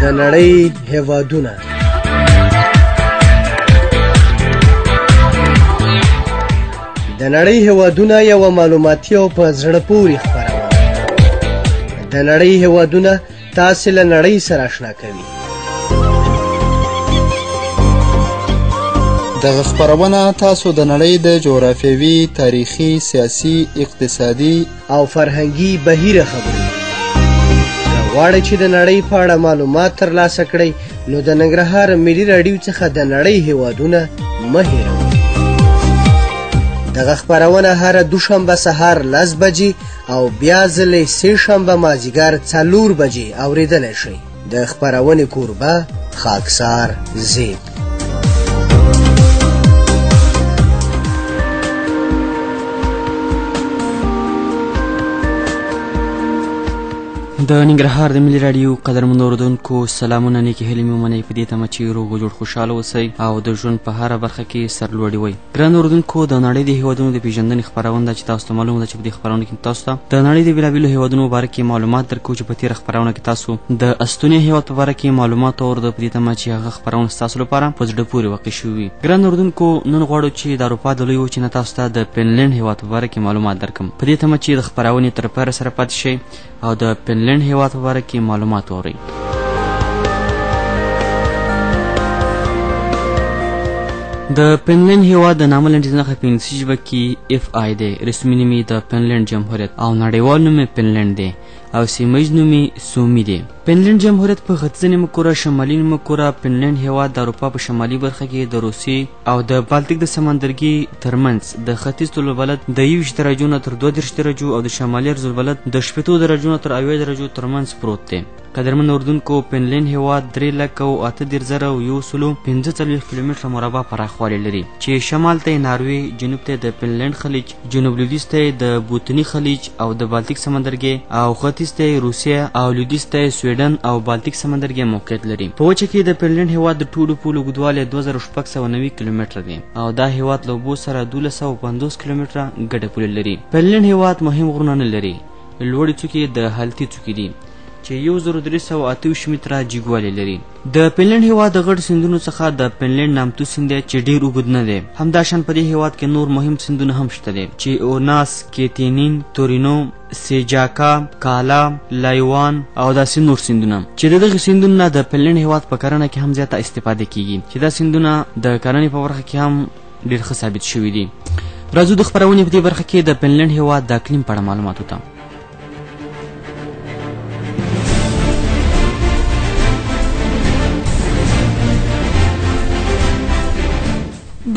د نړۍ هیوادونه. د نړۍ هیوادونه یوه معلوماتي او په زړه پورې خپرونه. د نړۍ هیوادونه تاسې له نړۍ سره آشنا کوي. دغه خپرونه تاسو د نړۍ د جغرافیوي، تاریخي، سیاسي، اقتصادي او فرهنګي بهیره خبروي. که غواړئ چې د نړۍ په اړه معلومات ترلاسه کړئ نو د ننګرهار ملي راډیو څخه د نړۍ هیوادونه مه هېروئ. دغه خپرونه هره دوشنبه سهار 10 بجې او بیا ځلې سه شنبه مازیګر 4 بجې اورېدلی شئ. د خپرونې کوربه خاکسار زیب. د ننګرهار د ملي راډیو قدرمنو اورېدونکو سلامونه، نیکې هیلې مې ومنئ. په دې تمه چې روغ جوړ خوشحاله اوسئ او د ژوند په هره برخه کې سرلوړي وئ. ګران اورېدونکو، د نړۍ د هیوادونو د پېژندنې خپرونه ده چې تاسو ته معلومه ده چې په دې خپرونه کې تاسو ته د نړۍ د بېلابېلو هیوادونو په باره کې معلومات درکوو، چې په تېره خپرونه کې تاسو د استونیا هیواد په باره کې معلومات واورېدل. په دې تمه چې هغه خپرونه ستاسو لپاره په زړه پورې واقع شوې وي. ګران اورېدونکو، نن غواړو چې د اروپا د لوی وچې نه تاسو ته د فنلنډ هیواد په باره کې معلومات درکړم. په دې تمه چې د خپرونې تر پیله سره پاتې شئ او د فنلنډ هیواد په باره کې معلومات واورئ. د فنلنډ هیواد د نامه لنډیز نښه په انګلیسي ژبه کې FI دی. رسمي نوم یې د فنلنډ جمهوریت او نړیوال نوم یې فنلنډ دی او سیمه ییز نوم یې سومي دی. فنلنډ جمهوریت په ختیځه نیمه کره، شمالي نیمه کره. فنلنډ هیواد د اروپا په شمالي برخه کې د روسیې او د بالتیک د سمندرګي ترمنځ د ختیځ طولالبلد د 21 درجو نه تر 32 درجو او د شمالي عرض البلد د 60 درجو نه تر 70 درجو ترمنځ پروت دی. قدرمن اردونکو، فنلنډ هیواد 3,38,145 کیلومتره مربع پراخوالی لري چې شمال ته یې ناروې، جنوب ته یې د فنلنډ خلیج، جنوب لویدیځ ته یې د بوتني خلیج او د بالتیک سمندرګی او ختیځ ته یې روسیه او لویدیځ ته یې سویډن او بالتیک سمندرګی موقعیت لري. په وچه کې د فنلنډ هیواد د ټولو پولو اوږدوالی 2690 کیلومتره دی او دا هیواد له اوبو سره 1250 کیلومتره ګډه پوله لري. فنلنډ هیواد مهم غرونه نه لري. لوړې څوکې د هلتي څوکې دي چې 1328 متره جګوالی لري. د فنلنډ هیواد د غټو سیندونو څخه د فنلنډ نامتو سیند دی چې ډېر اوږد نه دی. همداشان په دې هیواد کې نور مهم سیندونه هم شته دي چې اوناس، کیتینین، تورینو، سیجاکا، کالا، لایوان او داسې نور سیندونه چې د دغه سیندونو نه د فنلنډ هیواد په کرنه کې هم زیاته استفاده کیږي، چې دا سیندونه د کرنې په برخه کې هم ډېر ښه ثابت شوي دي. راځو د خپرونې په دې برخه کې د فنلنډ هیواد د اقلیم په اړه معلوماتو ته.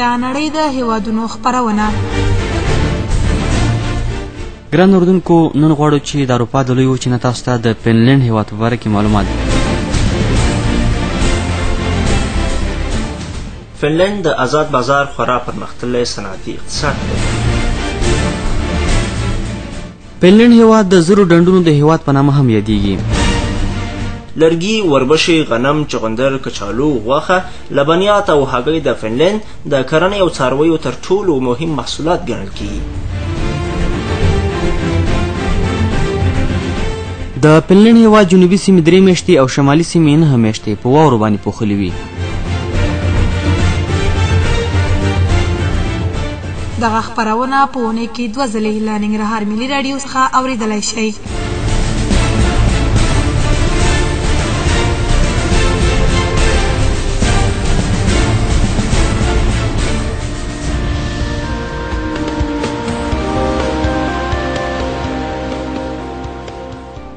د نړۍ د هیوادونو خپرونه. ګران اورېدونکو، نن غواړو چې د اروپا د لوی وچې نه تاسو ته د فنلنډ هیواد په باره کې معلومات. فنلنډ د ازاد بازار خورا پرمختللی صنعتي اقتصاد لري. فنلنډ هیواد د زرو ډنډونو د هیواد په نامه هم یادیږي. لرګي، وربشې، غنم، چغندر، کچالو، غوښه، لبنیات او هګۍ د فنلنډ د کرنې او څارویو تر ټولو مهم محصولات ګڼل کیږي. د فنلنډ هیواد جنوبي سیمې 3 میاشتې او شمالي سیمې 9 میاشتې په واورو باندې پوښلې وي. دغه خپرونه په اونۍ کې 2 ځلې له ننګرهار ملي راډیو څخه اورېدلی شئ.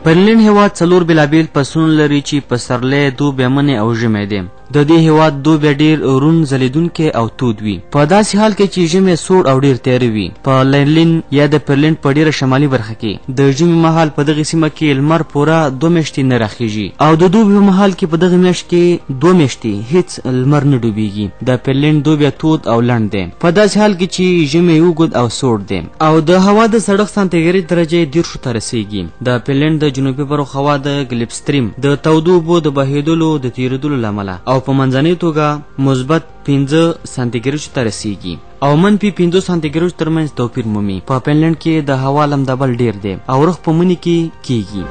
فنلنډ هیواد 4 بېلابېل فصلونه لري چې پسرلی، دوبی، منی او ژمی دی. د دې هیواد دوبی ډېر روڼ، ځلېدونکی او تود وي، په داسې حال کې چې ژمی سوړ او ډېر تیاره وي. په لرلین یا د فنلنډ په ډېره شمالي برخه کې د ژمي مهال په دغې سیمه کې لمر پوره 2 میاشتې نه راخیږي او د دوبي په مهال کې په دغې میاشت کې 2 میاشتې هیڅ لمر نه ډوبیږي. د فنلنډ دوبی تود او لنډ دی، په داسې حال کې چې ژمی اوږد او سوړ دی او د هوا د سړښت سانتیګریډ درجه یې 30 ته رسیږي. د فنلنډ د جنوبي برخو هوا د ګلفستریم د تودو اوبو د بهېدلو د تېرېدلو له امله او په منځنۍ توګه مثبت 5 سانتیګریډ ته رسیږي او منفي 5 سانتیګریډ ترمنځ توپیر مومي. په فنلنډ کې د هوا لمدبل ډېر دی او رخ په مني کې کیږي.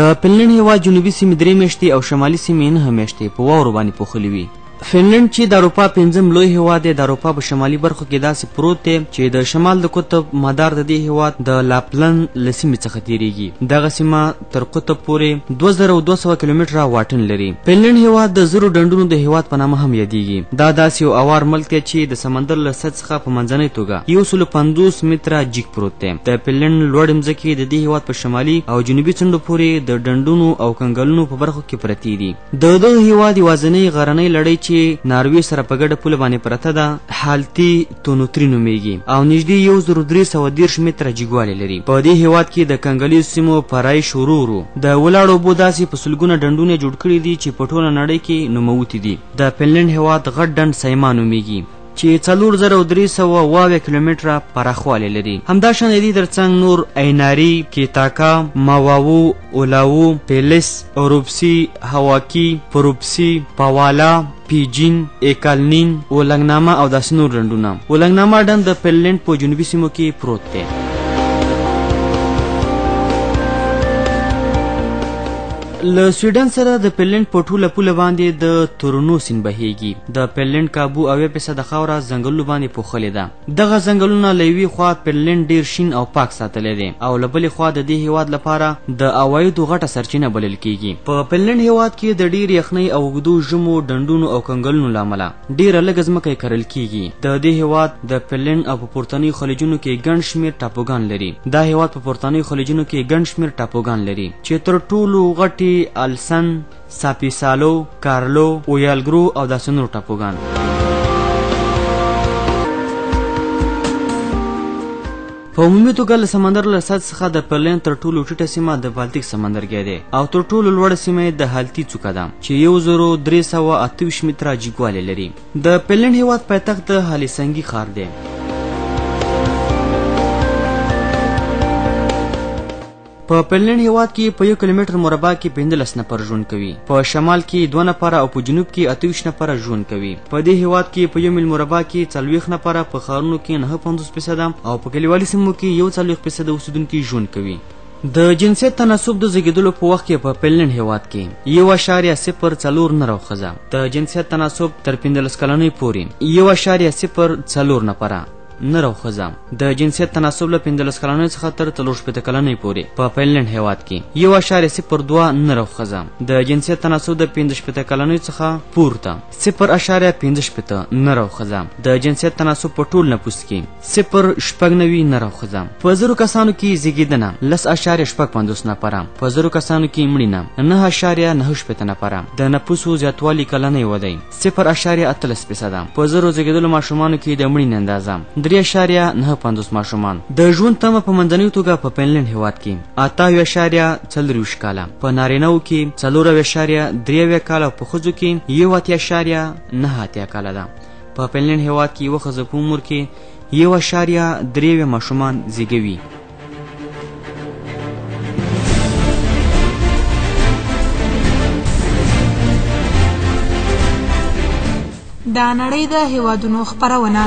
د فنلنډ هېواد جنوبي سیمې 3 میاشتې او شمالي سیمې 9 میاشتې په واورو باندې پوښلې وي. فنلنډ چې د اروپا پنځم لوی هېواد دی، د اروپا په شمالي برخو کې داسې پروت دی چې د شمال د قطب مدار د دې هېواد د لاپلند له سیمې څخه تېرېږي. دغه سیمه تر قطب پورې 2200 کیلومتره واټن لري. فنلنډ هېواد د 1000 ډنډونو د هېواد په نامه هم یادېږي. دا داسې یو اوار ملک دی چې د سمندر له سطح څخه په منځنۍ توګه 150 متره جیګ پروت دی. د فنلنډ لوړې مځکې د دې هېواد په شمالي او جنوبي څنډو پورې د ډنډونو او کنګلونو په برخو کې پرتې دي. د دغه هېواد یوازینۍ غرنۍ لړۍ چې ناروې سره په ګډه پوله باندې پرته ده، هالتي تونوتري نومېږي او نږدې 1330 متره جګوالی لري. په دې هېواد کې د کنګلیزو سیمو پرایش ورو ورو د ولاړو اوبو داسې په سلګونه ډنډونه جوړ کړي دي چې په ټوله نړۍ کې نوموتي دي. د فنلنډ هېواد غټ ډنډ سیما نومېږي چې 4372 کیلومتره پراخوالی لري. همداشان د دې ترڅنګ نور ایناري، کیتاکا، ماواو، اولاو، پیلس، اوروپسي، هواکي، پروپسي، پاوالا، پیجین، ایکالنین، اولنګنامه او داسې نور ډنډونه. اولنګنامه ډنډ د فنلنډ په جنوبي سیمو کې پروت دی. له سویډن سره د فنلنډ په ټوله پوله باندې د تورونو سیند بهیږي. د فنلنډ کابو 70% خاوره ځنګلونو باندې پوښلې ده. دغه ځنګلونه له یوې خوا فنلنډ ډیر شین او پاک ساتلی دی او له بلې خوا د دې هیواد لپاره د عوایدو غټه سرچینه بلل کیږي. په فنلنډ هیواد کې د ډیر یخنۍ او اوږدو ژمو، ډنډونو او کنګلونو له امله ډیره لږه ځمکه یې کرل کیږي. د دې هیواد د فنلنډ او په پورتنیو خلیجونو کې ګڼ شمېر ټاپوګان لري. دا هیواد په پورتنیو خلیجونو کې ګڼ شمېر ټاپوګان لري چې تر ټولو غټې السن، ساپیسالو، کارلو، اویالګرو او داسې نور ټاپوګان. په عمومي توګه له سمندر له سطح څخه د فنلنډ تر ټولو ټیټه سیمه د بالتیک سمندرګی دی او تر ټولو لوړه سیمه یې د هالتي څوکه ده چې 1328 متره جګوالی لري. د فنلنډ هیواد پایتخت د هلیسنګي ښار دی. په فنلنډ هیواد کې په 1 کیلومتر مربع کې 15 نفر ژوند کوي. په شمال کې 2 نفره او په جنوب کې 28 نفره ژوند کوي. په دې هیواد کې په 1 میل مربع کې 40 نفره، په ښارونو کې 59% او په کلیوالي سیمو کې 41% اوسېدونکي ژوند کوي. د جنسیت تناسب د زیږېدلو په وخت کې په فنلنډ هیواد کې 1.04 نر او ښځه، د جنسیت تناسب تر 15 کلنۍ پورې 1.04 نفره نر او ښځه، د جنسیت تناسب له 15 کلنۍ څخه تر 64 کلنۍ پورې په فنلنډ هیواد کې 1.02 نر او ښځه، د جنسیت تناسب د 65 کلنۍ څخه پورته 0.65 نر او ښځه، د جنسیت تناسب په ټول نفوس کې 0.96 نر او ښځه. په 1000 کسانو کې زیږېدنه 10.56 نفره، په 1000 کسانو کې مړینه 9.69 نفره، د نفوسو زیاتوالی کلنۍ وده 0.18%، په 1000 زیږېدلو ماشومانو کې د مړینې اندازه 3.95 ماشومان. د ژوند تمه په منځنۍ توګه په فنلنډ هیواد کې 8.24 کاله، په نارینهو کې 4.73 کاله او په ښځو کې 81.89 کاله ده. په فنلنډ هیواد کې یوه ښځه په عمر کې 1.3 ماشومان زیږوي. د نړۍ د هیوادونو خپرونه.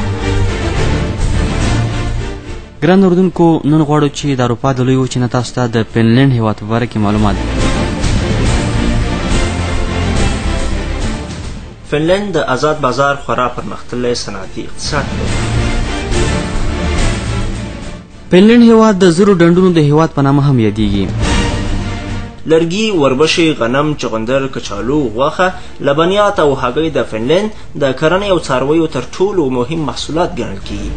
ګران اردوونکو، نن غواړو چې د اروپا د لوی وچې نه تاسو ته د فنلنډ هیواد په باره کې معلومات. فنلنډ د ازاد بازار خورا پرمختللی صنعتي اقتصاد لري. فنلنډ هیواد د 1000 ډنډونو د هیواد په نامه هم یادیږي. لرګي، وربشې، غنم، چغندر، کچالو، غوښه، لبنیات او هګۍ د فنلنډ د کرنې او څارویو تر ټولو مهم محصولات ګڼل کیږي.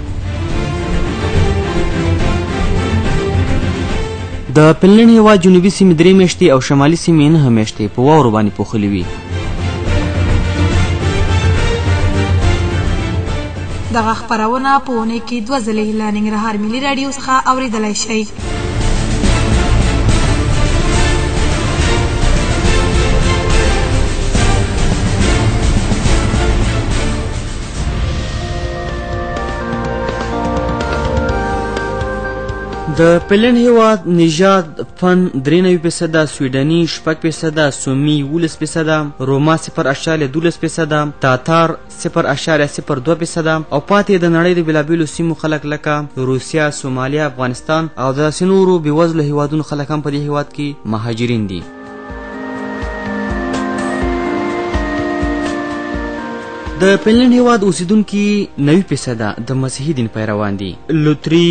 د فنلنډ هیواد جنوبي سیمې 3 میاشتې او شمالي سیمې 9 میاشتې په واورو باندې پوښلې وي. دغه خپرونه په اونۍ کې 2 ځلې له ننګرهار ملي راډیو څخه اورېدلی شئ. د فنلنډ هیواد نژاد فن 93%، سویډني 6%، سومي 11%، روما 0.12%، تاتار 0.02% او پاتې د نړۍ د بېلابېلو سیمو خلک لکه روسیا، سومالیا، افغانستان او د داسې نورو بېوزلو هیوادونو خلک هم په دې هیواد کې مهاجرین دي. د فنلنډ هیواد اوسیدونکي 90% د مسیحي دین پیروان دي. لوتري،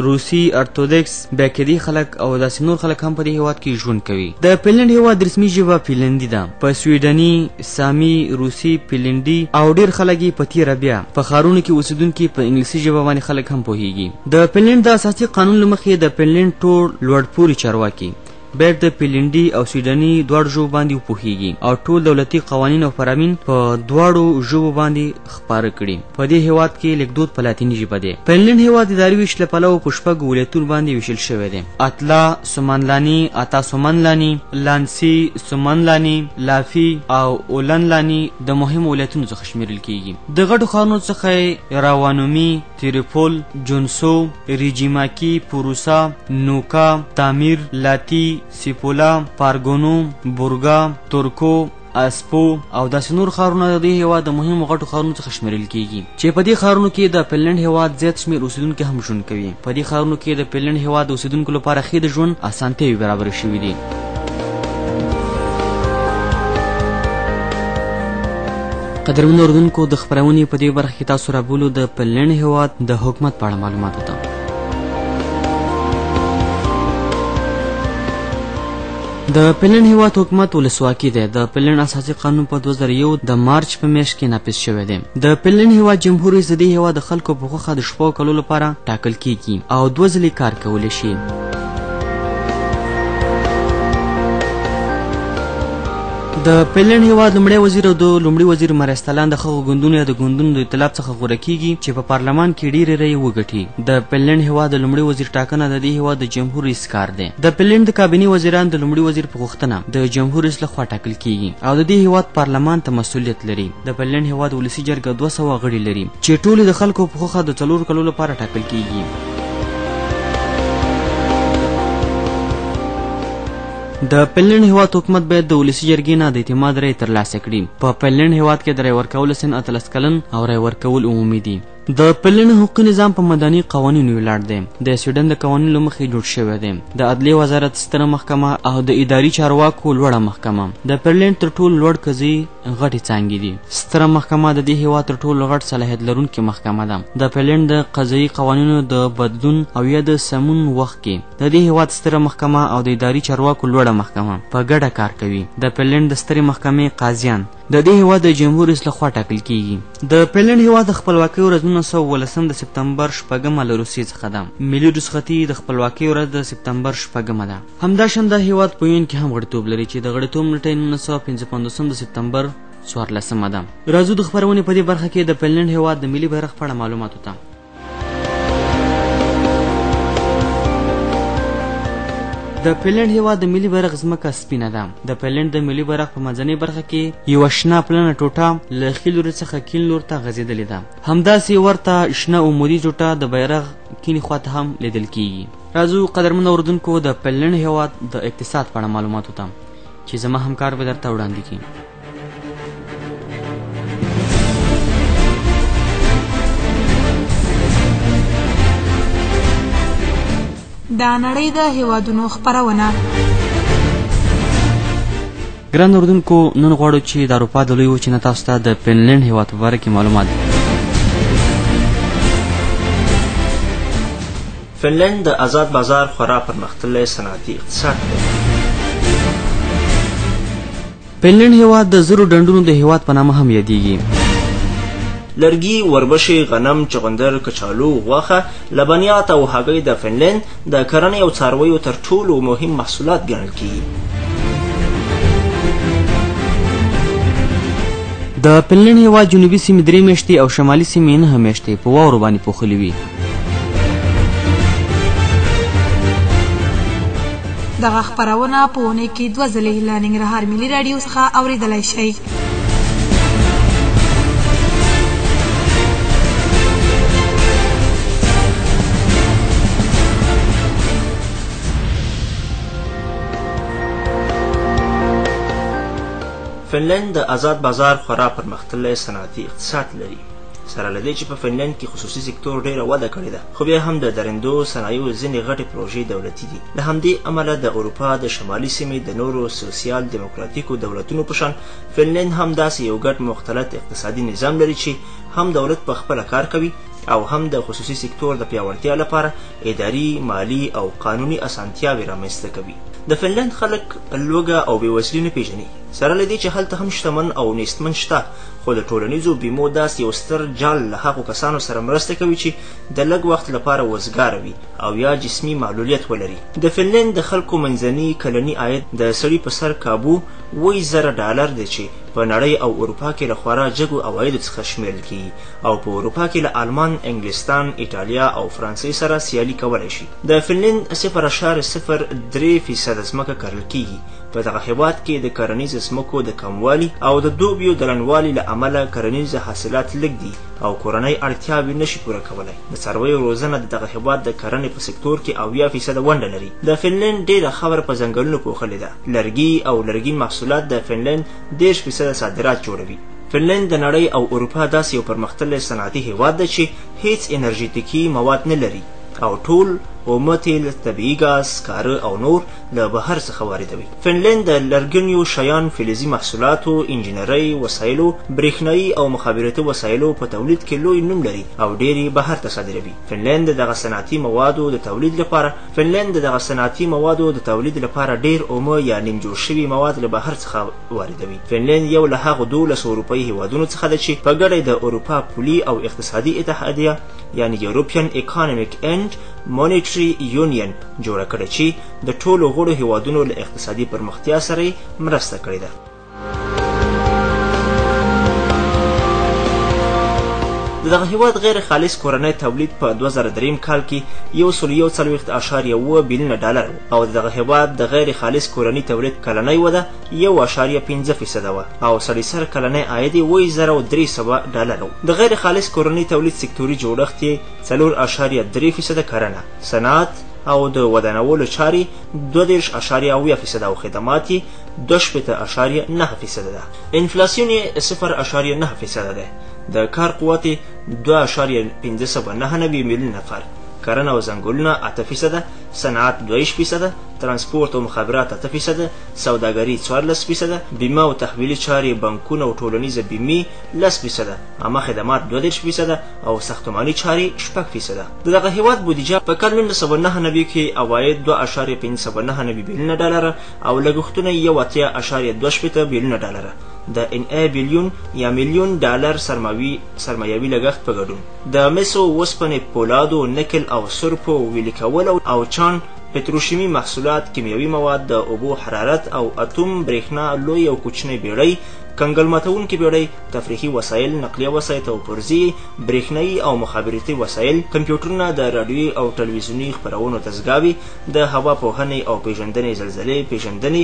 روسي، ارتودکس، بیکدي خلک او داسې نور خلک هم په دې هیواد کې ژوند کوي. د فنلنډ هیواد رسمي ژبه فنلندي ده. په سویډني، سامي، روسي، فنلندي او ډیر خلک یې په تیره بیا په ښارونو کې اوسیدونکي په انګلیسي ژبه باندې خلک هم پوهیږي. د فنلنډ د اساسي قانون له مخې د فنلنډ ټول لوړپوړي چارواکي باید د فنلنډي او سویډني دواړو ژبو باندې وپوهیږي او ټول دولتي قوانین او فرامین په دواړو ژبو باندې خپاره کړي. په دې هیواد کې لیکدود په لاتیني ژبه دی. فنلنډ هیواد اداري ویش له پلوه په 6 ولایتونو باندې ویشل شوی دی: اتلا سومنلاني، اتا سومنلاني، لانسي سومنلاني، لافي او اولنلاني د مهمو ولایتونو څخه شمیرل کیږي. د غټو ښارونو څخه یې راوانومي، تیرپول، جونسو، ریجیماکي، پوروسا، نوکا، تامیر، لاتی، سیپولا، پارګونو، بورګا، تورکو، اسپو او داسې نور ښارونه د دې هیواد د مهمو غټو ښارونو څخه شمیرل کیږي، چې په دې ښارونو کې د فنلنډ هیواد زیات شمېر اوسیدونکي هم ژوند کوي. په دې ښارونو کې د فنلنډ هیواد د اوسیدونکو لپاره ښې د ژوند اسانتیاوې برابرې شوې دي. قدرمنو اورېدونکو، د خپرونې په دې برخه کې تاسو رابولو د فنلنډ هیواد د حکومت په اړه معلوماتو ته. د فنلنډ هیواد حکومت ولسواکي دی. د فنلنډ اساسي قانون په 2001 د مارچ په میاشت کې نافذ شوی دی. د فنلنډ هیواد جمهور رئیس د دې هیواد د خلکو په خوښه د 6 کلو لپاره ټاکل کیږي او 2 ځلې کار کولی شي. د فنلنډ هیواد لومړی وزیر او د لومړي وزیر مرستیالان د هغو ګوندونو یا د ګوندونو د ائتلاف څخه غوره کیږي چې په پارلمان کې ډېرې رایې وګټي. د فنلنډ هیواد د لومړي وزیر ټاکنه د دې هیواد د جمهور رئیس کار دی. د فنلنډ د کابینې وزیران د لومړي وزیر په غوښتنه د جمهور رئیس لخوا ټاکل کیږي او د دې هیواد پارلمان ته مسؤلیت لري. د فنلنډ هیواد ولسي جرګه 200 غړي لري چې ټول د خلکو په خوښه د 4 کلو لپاره ټاکل کیږي. د فنلنډ هیواد حکومت باید د ولسي جرګې نه د اعتماد رایې ترلاسه کړي. په فنلنډ هیواد کې د رای ورکولو سن 18 کلن او رای ورکول عمومي دي. د فنلنډ حقوقي نظام په مدني قوانینو ولاړ دی. د سویډن د قوانینو له مخې جوړ شوی دی. د عدلي وزارت ستره محکمه او د اداري چارواکو لوړه محکمه د فنلنډ تر ټولو لوړ قضایي غټې څانګې دي. ستره محکمه د دې هیواد تر ټولو غټ صلاحیت لرونکې محکمه ده. د فنلنډ د قضایي قوانینو د بدلون او یا د سمون وخت کې د دې هیواد ستره محکمه او د اداري چارواکو لوړه محکمه په ګډه کار کوي. د فنلنډ د سترې محکمې قاضیان د دې هیواد د جمهور رئیس لخوا ټاکل کیږي. د فنلنډ هیواد د خپلواکۍ ورځ 1917 د سپتمبر 6 له روسیې څخه ده. ملي رخصتي د خپلواکۍ ورځ د سپتمبر 6 ده. همداشان دا هیواد په یون کې هم غړیتوب لري چې د غړیتوب نېټه یې 1955 د سپتمبر 14 ده. راځو د خپرونې په دې برخه کې د فنلنډ هیواد د ملي بیرغ په اړه معلوماتو ته. د فنلنډ هیواد د ملي بیرغ ځمکه سپینه ده. د فنلنډ د ملي بیرغ په منځنۍ برخه کې یوه شنه پلنه ټوټه له ښي لوري څخه کیڼ لور ته غځېدلې ده. همداسې ورته شنه عمودي ټوټه د بیرغ کیڼې خواته هم لیدل کیږي. راځو قدرمنو اورېدونکو د فنلنډ هیواد د اقتصاد په اړه معلوماتو ته چې زما همکار به درته وړاندې کړي. د نړۍ د هیوادونو خپرونه. ګران اورېدونکو، نن غواړو چې د اروپا د لوی وچې نه تاسو ته د فنلنډ هیواد په باره کې معلومات. فنلنډ د ازاد بازار خورا پرمختللی صنعتي اقتصاد دی. فنلنډ هیواد د زرو ډنډونو د هیواد په نامه هم یادیږي. لرګي، وربشې، غنم، چغندر، کچالو، غوښه، لبنیات او هګۍ د فنلنډ د کرنې او څارویو تر ټولو مهم محصولات ګڼل کیږي. د فنلنډ هیواد جنوبي سیمې 3 میاشتې او شمالي سیمې 9 میاشتې په واورو باندې پوښلې وي. دغه خپرونه په اونۍ کې 2 ځلې له ننګرهار ملي راډیو څخه اورېدلی شئ. فنلنډ د ازاد بازار خورا پرمختللی صنعتي اقتصاد لري. سره له دې چې په فنلنډ کې خصوصي سکتور ډېره وده کړې ده، خو بیا هم د درندو صنایعو ځینې غټې پروژې دولتي دي. له همدې امله د اروپا د شمالي سیمې د نورو سوسیال دیموکراتیکو دولتونو په شان فنلنډ هم داسې یو ګډ مختلط اقتصادي نظام لري چې هم دولت په خپله کار کوي او هم د خصوصي سکتور د پیاوړتیا لپاره اداري، مالي او قانوني اسانتیاوې رامنځته کوي. د فنلنډ خلک لوږه او بېوزلي نه پېژني. سره له دې چې هلته هم شتمن او نیستمن شته، خو د ټولنیزو بیمو داسې یو ستر جال له هغو کسانو سره مرسته کوي چې د لږ وخت لپاره وزګاره وي او یا جسمي معلولیت ولري. د فنلنډ د خلکو منځني کلني عاید د سړي په سر کابو $7,000 دی چې په نړۍ او اروپا کې له خورا جګو عوایدو څخه شمېرل کیږي او په اروپا کې له آلمان، انګلستان، ایټالیا او فرانسې سره سیالي کولی شي. د فنلنډ 0.03% ځمکه کرل کیږي. په دغه هېواد کې د کرنیزو ځمکو د کموالي او د دوبیو د لنډوالي له امله کرنیز حاصلات لږ دي او کورنۍ اړتیاوې نشي پوره کولی. د څارویو روزنه د دغه هېواد د کرنې په سکتور کې 70% ونډه لري. د فنلنډ ډېره خاوره په ځنګلونو پوښلې ده. لرګي او لرګین محصولات د فنلنډ 30% صادرات جوړوي. فنلنډ د نړۍ او اروپا داسې یو پرمختللی صنعتي هېواد دی چې هیڅ انرژیتیکي مواد نه لري او ټول اومه تیل، طبیعي ګاز، سکاره او نور له بهر څخه واردوي. فنلنډ د لرګنیو شیان، فلزي محصولاتو، انجینرۍ وسایلو، برېښنايي او مخابراتي وسایلو په تولید کې لوی نوم لري او ډېر یې بهر ته صادروي. فنلنډ د دغه صنعتي موادو د تولید لپاره ډېر اومه یا نیم جوړ شوي مواد له بهر څخه واردوي. فنلنډ یو له هغو 12 اروپایي هېوادونو څخه دی چې په ګډه د اروپا پولي او اقتصادي اتحادیه یعنی European Economic and Monetary Union جوړه کړې چې د ټولو غړو هېوادونو له اقتصادي پرمختیا سره یې مرسته کړې ده. د دغه هېواد غیر خالص کورنی تولید په 2003 کال کې 141.7 بیلیونه ډالر و او د دغه هېواد د غیر خالص کورني تولید کلنۍ وده 1.5% وه او سړي سر کلنی عاید یې $7,300 و. د غیر خالص کورني تولید سکتوري جوړښت یې 4.3% کرنه، صنعت او د ودانولو چارې 32.7% او خدمات یې 62.9% ده. انفلاسیون یې 0.9% دی. د کار قوت یې 2.599 میلیون نفر، کرنه او ځنګلونه 8%، صنعت 22%، ترانسپورت او مخابرات 8%، سوداګري 14%، بیمه او تحویلي چارې، بانکونه او ټولنیزه بیمې 10%، عامه خدمات 32% او ساختماني چارې 6%. د دغه هېواد بودیجه په کال 1999 کې عواید 2.599 بیلیونه ډالره او لګښتونه 81.62 بیلیونه ډالره، د ان ای بیلیون یا میلیون ډالر سرمایوي لګښت په ګډون د مسو، وسپنې، پولادو، نکل او سرپو ویلي کول او چاڼ، پتروشیمي محصولات، کیمیاوي مواد، د اوبو حرارت او اتوم برېښنا، لوی او کوچنۍ بیړۍ، کنګل ماتوونکې بیړۍ، تفریحي وسایل، نقلیه وسایط او پرزې، برېښنايي او مخابراتي وسایل، کمپیوټرونه، د راډیويي او ټلویزیوني خپرونو دستګاوې، د هوا پوهنې او پېژندنې، زلزلې پېژندنې،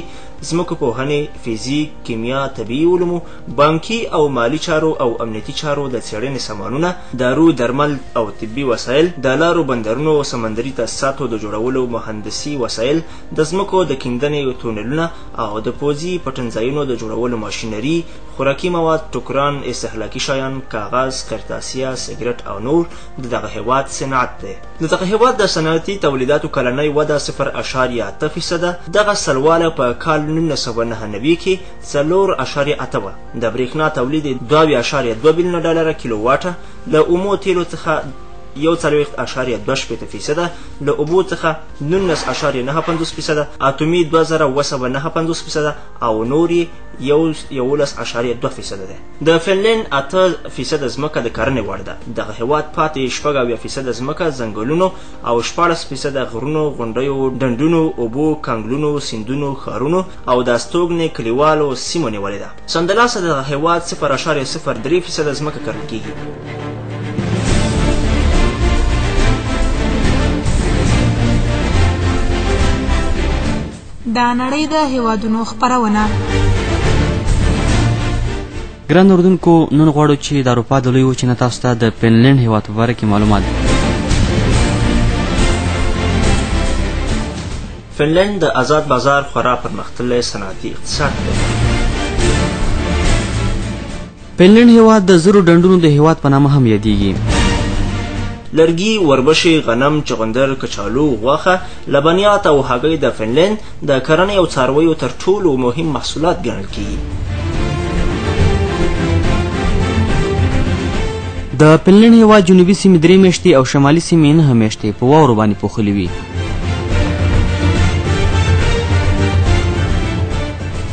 ځمکو پوهنې، فزیک، کیمیا، طبیعي علومو، بانکي او مالي چارو او امنیتي چارو د څېړنې سامانونه، دارو، درمل او طبي وسایل، د لارو، بندرونو او سمندري تاسیساتو د جوړولو مهندسي وسایل، د ځمکو د کیندنې تونلونه او د پوځي پټنځایونو د جوړولو ماشینري، خوراکي مواد، ټوکران، استهلاکي شیان، کاغذ، قرطاسیه، سګرټ او نور د دغه هېواد صنعت دی. د دغه هېواد د صنعتي تولیداتو کلنۍ وده 0.8%، دغه سلواله په کال 1999 کې 4.8 وه. د برېښنا تولید یې 2.2 بیلیونه ډالره کیلوواټه، له اومو تیلو څخه 41.26%، له اوبو څخه 19.59%، اتومي 2759% او نور یې 11.2% دی. د فنلنډ 8% ځمکه د کرنې وړ ده. دغه هېواد پاتې 76% ځمکه ځنګلونو او 16% غرونو، غونډیو، ډنډونو، اوبو، کنګلونو، سیندونو، ښارونو او د استوګنې کلیوالو سیمو نیولې ده. سمدلاسه دغه هېواد 0.03% ځمکه کرل کیږي. د نړۍ د هیوادونو خپرونه. ګران اردوونکو، نن غواړو چې د اروپا د لوی وچې نه تاسو ته د فنلنډ هیواد په باره کې معلومات. فنلنډ د آزاد بازار خورا پرمختللی صنعتي اقتصاد دی. فنلنډ هېواد د زرو ډنډونو د هېواد په نامه هم یادیږي. لرګي، وربشې، غنم، چغندر، کچالو، غوښه، لبنیات او هګۍ د فنلنډ د کرنې او څارویو تر ټولو مهم محصولات ګڼل کیږي. د فنلنډ هېواد جنوبي سیمې 3 میاشتې او شمالي سیمې 9 میاشتې په واورو باندې پوښلې وي.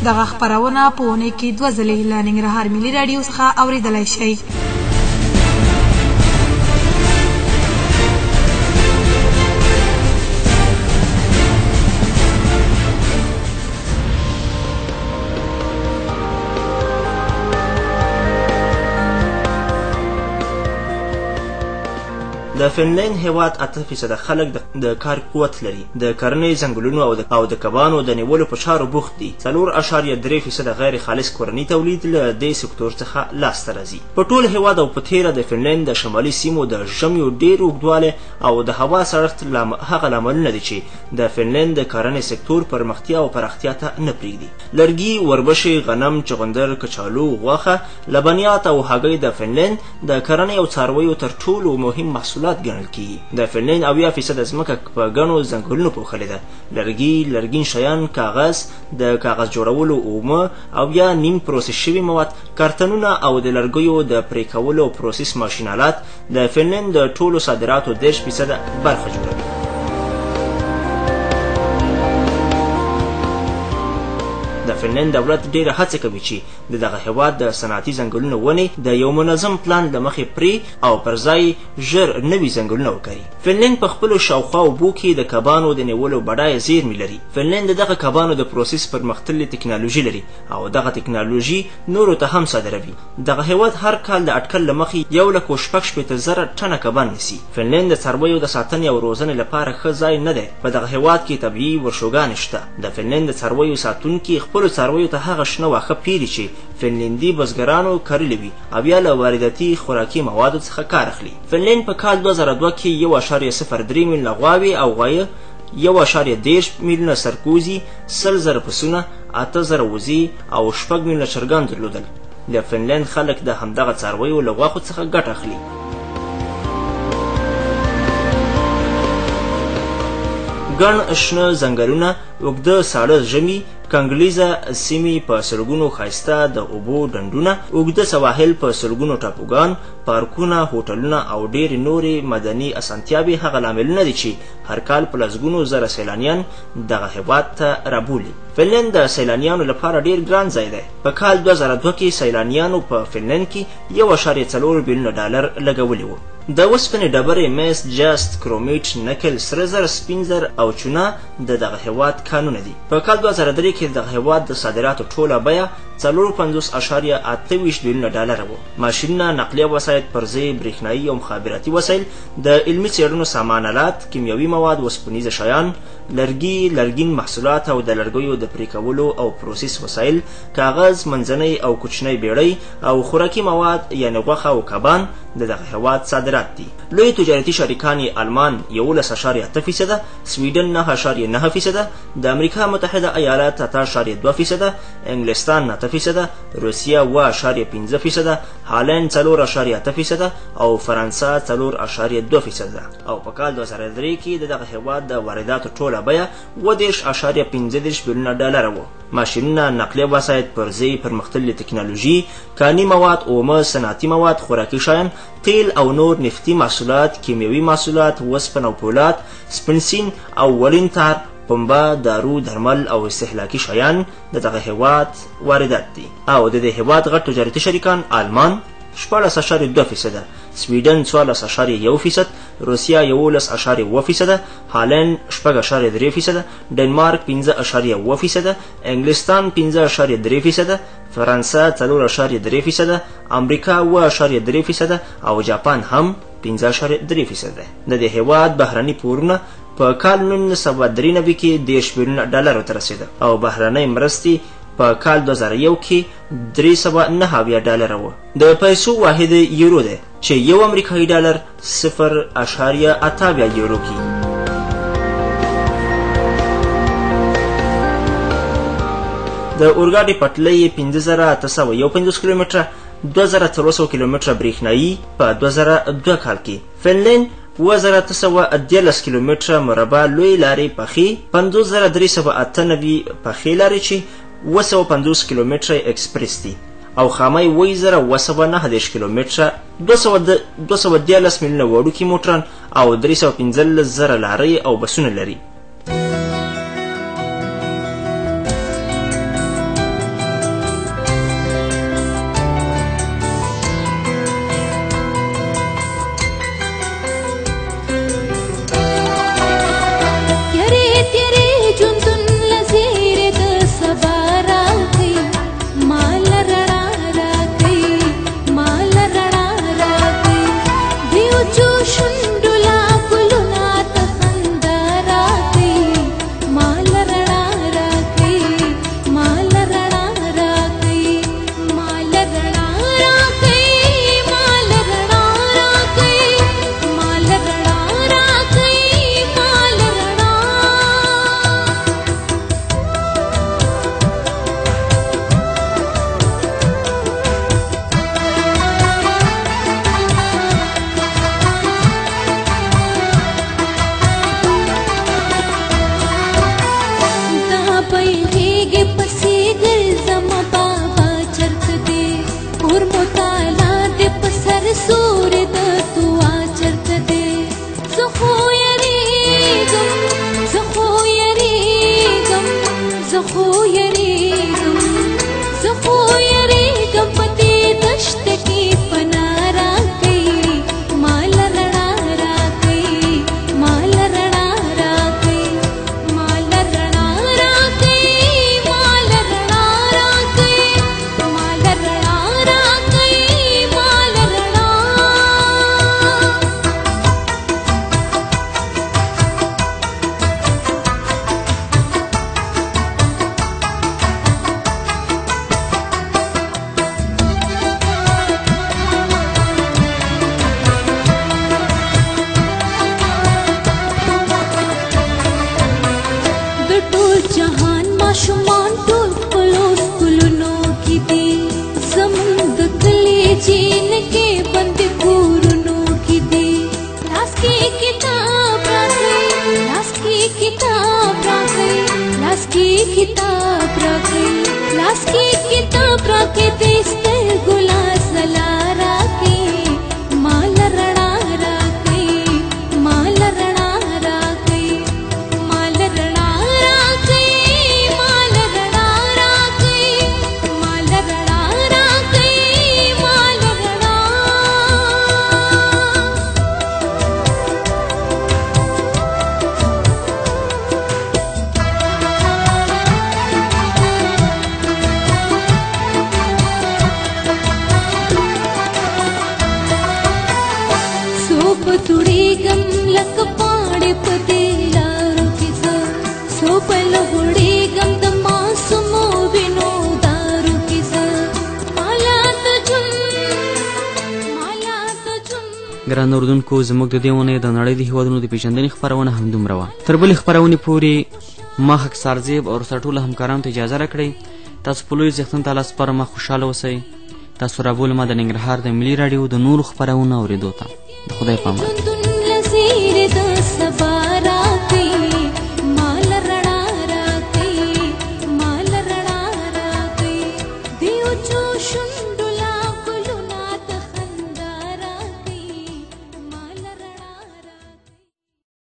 دغه خپرونه په اونۍ کې 2 ځلې له ننګرهار ملي راډیو څخه اورېدلی شئ. د فنلنډ هېواد 8% خلک د کار قوت لري. د کرنې، ځنګلونو او د کبانو د نیولو په چارو بوخت دي. 4.3% غیر خالص کورني تولید له دې سکتور څخه لاسته راځي. په ټول هېواد او په تېره د فنلنډ د شمالي سیمو د ژمیو ډېر اوږدوالی او د هوا سړښت هغه لاملونه دي چې د فنلنډ د کرنې سکتور پرمختیا او پراختیا ته نه پرېږدي. لرګي، وربشې، غنم، چغندر، کچالو، غوښه، لبنیات او هګۍ د فنلنډ د کرنې او څارویو تر ټولو مهم محصولات ګڼل کیږي. د فنلنډ 70% ځمکه په ګڼو ځنګلونو پوښلې ده. لرګي، لرګین شیان، کاغذ، د کاغذ جوړولو اومه او یا نیم پروسس شوي مواد، کارتنونه او د لرګیو د پرې کولو او پروسس ماشین آلات د فنلنډ د ټولو صادراتو 30% برخه جوړوي. د فنلنډ دولت ډېره هڅه کوي چې د دغه هېواد د صنعتي ځنګلونو ونې د یو منظم پلان له مخې پرې او پر ځای ژر نوي ځنګلونه وکري. فنلنډ په خپلو شاوخوا اوبو کې د کبانو د نیولو بډایه زیرمې لري. فنلنډ د دغه کبانو د پروسس پرمختللې تکنالوژي لري او دغه تکنالوژي نورو ته هم صادروي. دغه هېواد هر کال د اټکل له مخې 1,66,000 ټنه کبان نیسي. فنلنډ د څارویو د ساتنې او روزنې لپاره ښه ځای نه دی. په دغه هېواد کې طبیعي ورشوګانې شته. د فنلنډ د څارویو ساتونکي خپلو څارویو ته هغه شنه واښه پېري چې فنلندي بزګرانو کرلي وي او یا له وارداتي خوراکي موادو څخه کار اخلي. فنلنډ په کال 2002 کې 1.03 میلیونه غواوې او غوایه، 1.30 میلیونه سرکوزي، 100,000 پسونه، 8,000 وزې او 6 میلیونه چرګان درلودل. د فنلنډ خلک د همدغه څارویو له غوښو څخه ګټه اخلي. ګڼ شنه ځنګلونه، اوږده ساړه ژمي، کنګلیزه سیمې، په سلګونو ښایسته د اوبو ډنډونه، اوږده سواحل، په سلګونو ټاپوګان، پارکونه، هوټلونه او ډېرې نورې مدني اسانتیاوې هغه لاملونه دي چې هر کال په لسګونو زره سیلانیان دغه هېواد ته رابولي. فنلنډ د سیلانیانو لپاره ډېر ګران ځای دی. په کال 2002 کې سیلانیانو په فنلنډ کې 1.4 بیلیونه ډالر لګولي وو. د اوسپنې ډبرې، مس، جست، کرومیټ، نکل، سره زر، سپین زر او چونه د دغه هېواد کانونه دي. په کال 2003 کې د دغه هېواد د صادراتو ټوله بیه 54.28 بیلیونه ډالره وو. ماشینونه، نقلیه وسایط، پرزې، برېښنايي او مخابراتي وسایل، د علمي څېړنو سامان آلات، کیمیاوي مواد، وسپنیزه شیان، لرګي، لرګین محصولات او د لرګیو د پرې کولو او پروسس وسایل، کاغذ، منځنۍ او کوچنۍ بېړۍ او خوراکي مواد یعنې غوښه او کبان د دغه هېواد صادرات دي. لوی تجارتي شریکان یې آلمان 11.8%، سویډن 9.9%، د امریکا متحده ایالات 8.2%، انګلستان 8%، روسیه 8.5%، هالنډ 4.8% او فرانسه 4.2% ده. او په کال 2003 کې د دغه هېواد د وارداتو ټوله بیه 37.35 بیلیونه ډالره وه. ماشینونه، نقلیه وسایط، پرزې، پرمختللې تکنالوژي، کاني مواد، اومه صنعتي مواد، خوراکي شیان، تیل او نور نفتي محصولات، کیمیاوي محصولات، وسپنه او پولاد، سپنسین او ولین تار، پنبه، دارو، درمل او استهلاکي شیان د دغه هېواد واردات دي. او د دې هېواد غټ تجارتي شریکان آلمان 16.2%، سویډن 14.1%، روسیه 11.7%، هالنډ 6.3%، ډنمارک 5.7%، انګلستان 5.3%، فرانسه 4.3%، امریکا 8.3% او جاپان هم 5.3% ده. د دې هېواد بهرني پورونه په کال 1993 کې 30 بیلیونه ډالرو ته رسېده او بهرنۍ مرستې په کال 2001 کې 379 ډالره وه. د پیسو واحد یورو دی چې یو امریکایي ډالر 0.78 یورو کیږي. د اورګاډي پټلۍ یې 5851 کیلومتره 2400 کیلومتره برېښنايي په 2002 کال کې. فنلنډ 7813 کیلومتره مربع لویې لارې پخې، 50398 پخې لارې چې 750 کیلومتره یې اکسپرس دي او خامه یې 7739 کیلومتره، 213 میلیونه وړوکي موټران او 315 زره لارۍ او بسونه لري. ګران اورېدونکو، زموږ د دې اونۍ د نړۍ د هېوادونو د پېژندنې خپرونه همدومره وه. تر بلې خپرونې پورې ما خاکسار زیب او ورسره ټولو همکارانو ته اجازه راکړئ. تاسو په لوی څښتن تعالی سپارم، خوشحاله اوسئ. تاسو رابولم د ننګرهار د ملي راډیو د نورو خپرونو اورېدو ته. د خدای په امان.